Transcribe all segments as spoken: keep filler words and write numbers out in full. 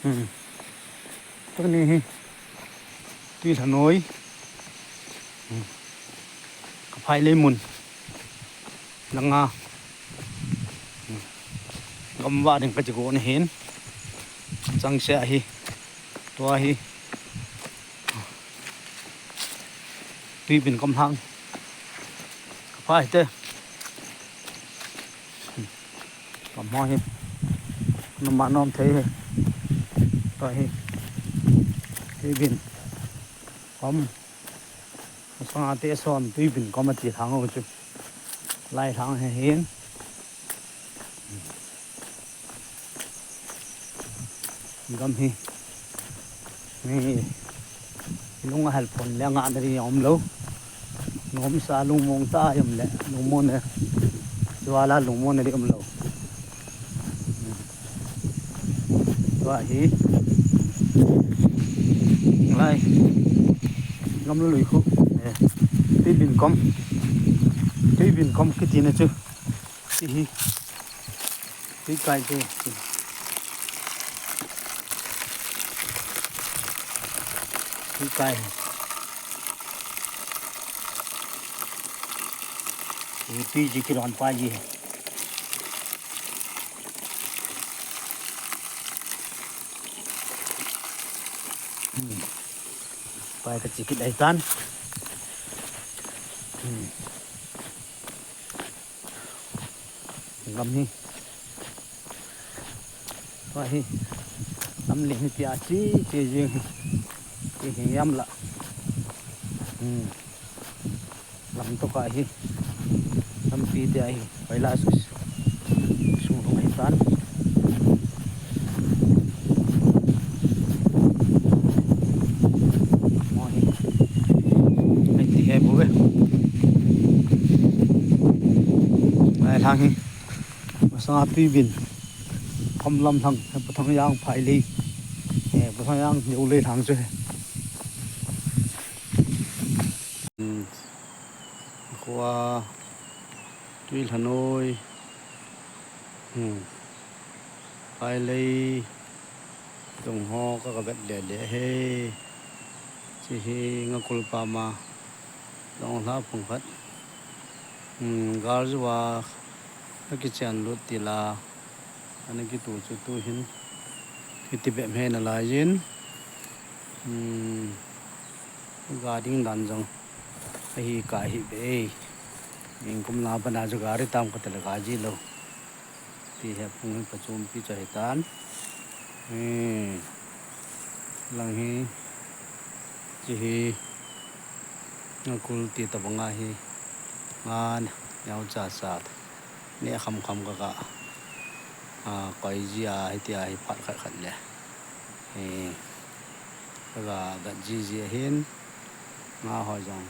Hmm. Tuni hi Tuilhanoi. Hmm. Ka phailei mun langa. Hmm. Gamva ding ka chigo na hin. Changse ahi. Tua hi. Tuibin kom hang. Ka phai te. Hmm. Kom ho hi. Numa nom thei hi. Tua hi. Tuibin kom. Sanga te son tuibin kom ati thang u chu. Lai thang he hin. Gam hi. Ni. Lung a hal phon le nga na ri om lo. Nom sa lungmong ta yom le. Lungmong ne. Tua la lungmong ne ri om lo. Tua hi. Lai. Gam lui khu. Eh. Tuibin kom. Tuibin kom kiti na chu. Ti hi. Ti kai chu. Ti kai. Ti ji ki ron pa ji. Hmm. Pai ka chikit ai tan. Hmm. Gam hi. Pai hi. Lam le hi tia chi, chi jing hi. Chi hi yam la. Hmm. Lam to ka hi. Lampi te ahi. Pai la su. Sung lung hi tan. Mo hi. Ai ti he bu ve. Ai thang hi. Masanga tuibin. Kom lam thang. Pathang yang phai lei. Eh, pathang yang yo lei thang chu he. Hmm. Khua Tuilhanoi. Hmm. Phailei tong ho ka ka vet le le he. Chi hi nga kul pa ma. Long hla phung khat. Hmm, gal zuwa ka kichen lut ti la. Ana kitu chu tu hin. Kiti bep he na lai jin. Hmm. Ga ding dan jong. Ahi ka hi be. Ning kum la bana chu gari tam ka tele ga ji lo. Ti he phung hi pachum pi chu hi tan. Hmm. Lang hi. Chi hi. Nga kul ti ta banga hi. Nga neo cha cha. Ne kham kham ka ka. A, koi ji a, hi ti a, hi phat khat khat le. Hi. Ka ga gat ji ji a hin. Nga ho jong.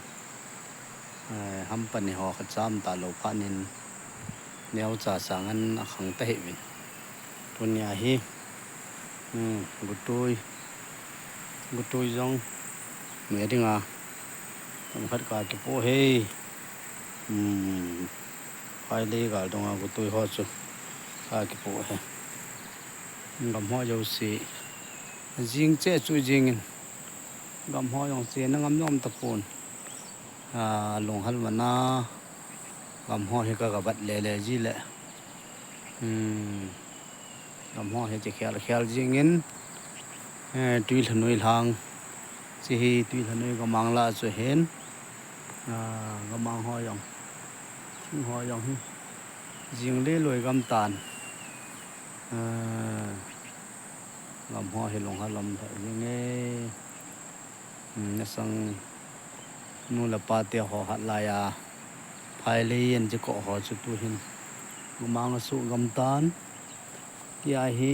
Eh, ham pani ho khat cham ta lo phat nin. Neo cha cha ngan a khang ta hi vin. Tunia hi. Hmm, gutui. Gutui jong. Me dinga. Tam khat ka kipo he. Hmm. Phailei gal donga gutui ho chu. Ka kipo he. Gam ho jouse. Jing che chu jingin. Gam ho jong che na ngam nom ta pon. A, lunghal mana. Gam ho hi ka ka bat le le ji le. Hmm. Gam ho hi chi khel khel jingin. Eh, Tuilhanoi lang. Chi hi Tuilhanoi gamang la chu hin. A, gamang ho jong. Thing ho jong hi. Jing le loi gam tan. A, gam ho hi lunghal lam le jing e. Hmm, na sang nu le pa te ho hat lai a. Phailei yen chi ko ho chu tu hin. Gamang a su gam tan. Ti a hi.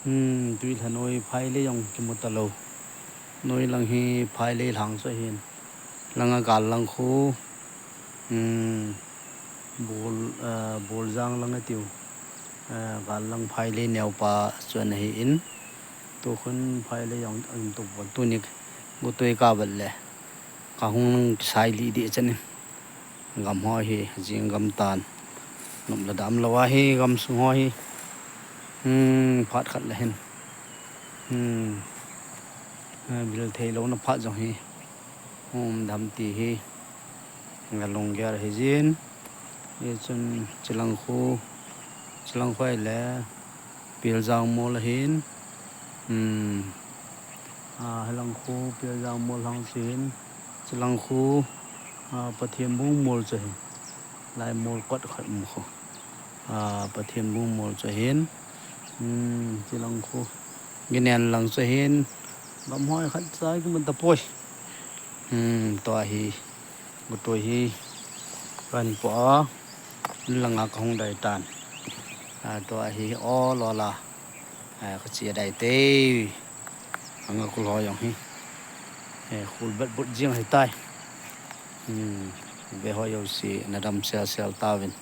Hmm, Tuilhanoi phailei jong kimu ta lo. Noi lang hi phailei lang chu hin. Langa gal lang khu. Hmm, bul, eh, bul jang lang atiu. Eh, gal lang phailei neo pa chu ana hi in. Tu khun phailei jong an tu bol tu ni gutui ka bal le. Ka hung nang kisai li di chan in. Gam ho hi, jing gam tan. Nom la dam lo a hi, gam sung ho hi. Hmm, phat khat la hin. Hmm. Bil thei lou na phat jong hi. Um, dam ti hi. Nga lunggel hi jin. Hichun chilang khu. Chilang khu le. Piljang mol ahin. Hmm. A, hilang khu Piljang mol lang chu hin. Chilang khu, a, Pathen bung mol chu hin. Lai mol kot khat um khu. A, Pathen bung mol chu hin. Hmm, chilang khu. Ginen lang chu hin. Gam hoi khat chai kuman tapoi. Hmm, tua hi. Gutoi hi. Kan po a. Langa kahung dai tan. A, tua hi o lola. A, kachi dai te. Anga kul ho jong hi. E, khul bet but jing hi tai. Hmm, ve ho jouse nadam sel sel tauvin.